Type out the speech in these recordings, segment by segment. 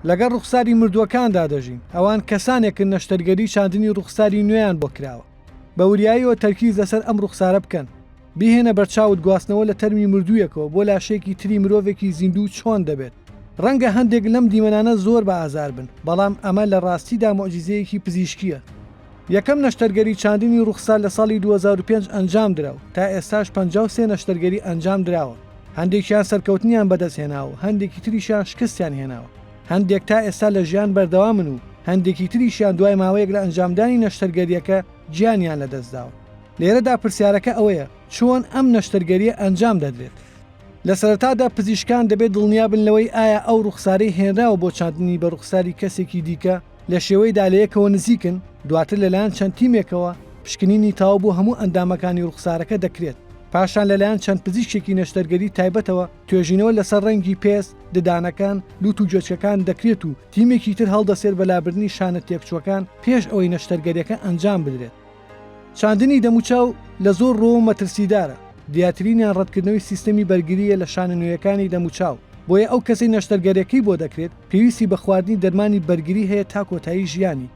لەگەڵ ڕوخساری مردووەکاندا دەژین، ئەوان کەسانێکن نەشتەرگەری چاندنی ڕوخساری نوێیان بۆ کراوە. بە وریاییەوە تەرکیز لەسەر ئەم ڕوخسارە بکەن. بیهێنە بەرچاوت گواستنەوە لە تەرمی مردوویەکەوە بۆ لاشەیەکی تری مرۆڤێکی زیندوو چۆن دەبێت. ڕەنگە هەندێک لەم دیمەنانە زۆر بە ئازار بن، بەڵام ئەمە لە ڕاستیدا موعجیزەیەکی پزیشکییە. یەکەم نەشتەرگەری چاندنی ڕوخسار لە ساڵی 2005 ئەنجام درا و تا ئێستاش 53 نەشتەرگەری ئەنجام دراوە، هەندێکیان سەرکەوتنیان بەدەستهێناوە و هەندێکی تریشیان شکستیان هێناوە، هەندێک تا ئێستا لە ژیان بەردەوامن و هەندێکی تریشیان دوای ماوەیەک لە ئەنجامدانی نەشتەرگەرییەکە گیانیان لەدەستداوە. لێرەدا پرسیارەکە ئەوەیە چۆن ئەم نەشتەرگەرییە ئەنجام دەدرێت؟ لە سەرەتادا پزیشکان دەبێت دڵنیابن لەوەی ئایا ئەو ڕوخسارەی هێنراوە بۆ چاندنی بە ڕوخساری کەسێکی دیکە لە شێوەیدا لە یەکەوە نزیکن، دواتر لەلایەن چەند تیمێکەوە پشکنینی تەواو بۆ هەموو ئەندامەکانی ڕوخسارەکە دەکرێت، پاشان لەلایەن چەند پزیشکێکی نەشتەرگەری تایبەتەوە توێژینەوە لەسەر ڕەنگی پێست، ددانەکان، لوت و گوێچکەکان دەکرێت و تیمێکی تر هەڵدەسێت بە لابردنی شانە تێکچووەکان پێش ئەوەی نەشتەرگەریەکە ئەنجام بدرێت. چاندنی دەموچاو لە زۆر ڕووەوە مەترسیدارە، دیارترینیان ڕەتکردنەوەی سیستەمی بەرگرییە لە شانە نوێیەکانی دەموچاو، بۆیە ئەو کەسەی نەشتەرگەریەکەی بۆ دەکرێت پێویستی بە خواردنی دەرمانی بەرگری هەیە تا کۆتایی ژیانی.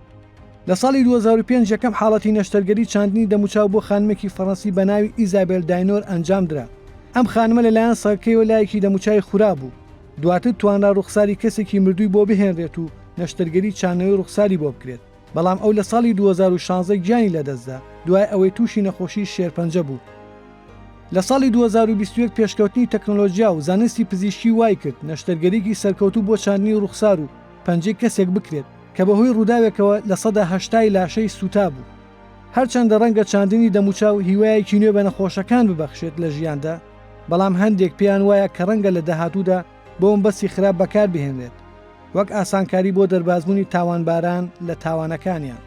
لە ساڵی 2005 یەکەم حاڵەتی نەشتەرگەری چاندنی دەموچاو بۆ خانمێکی فەڕەنسی بە ناوی ئیزابێل داینۆر ئەنجامدرا، ئەم خانمە لەلایەن سەگەکەیەوە لایەکی دەموچاوی خورابوو، دواتر توانرا ڕوخساری کەسێکی مردووی بۆ بهێنرێت و نەشتەرگەری چاندنەوەی ڕوخساری بۆ بکرێت. بەڵام ئەو لە ساڵی 2016 گیانی لەدەستدا دوای ئەوەی تووشی نەخۆشی شێرپەنجە بوو. لە ساڵی 2021 پێشکەوتنی تەکنۆلۆژیا و زانستی پزیشکی وایکرد نەشتەرگەریی سەرکەوتوو بۆ چاندنی ڕوخسار و پەنجەی کەسێک بکرێت کە بەهۆی ڕووداوێکەوە 80% ی لاشەی سووتابوو. هەرچەندە ڕەنگە چاندنی دەموچاو هیوایەکی نوێ بە نەخۆشەکان ببەخشێت لە ژیاندا، بەڵام هەندێک پێیان وایە کە ڕەنگە لە داهاتوودا بۆ مەبەستی خراپ بەکاربهێنرێت. وەک ئاسانکاری بۆ دەربازبوونی تاوانباران لە تاوانەکانیان.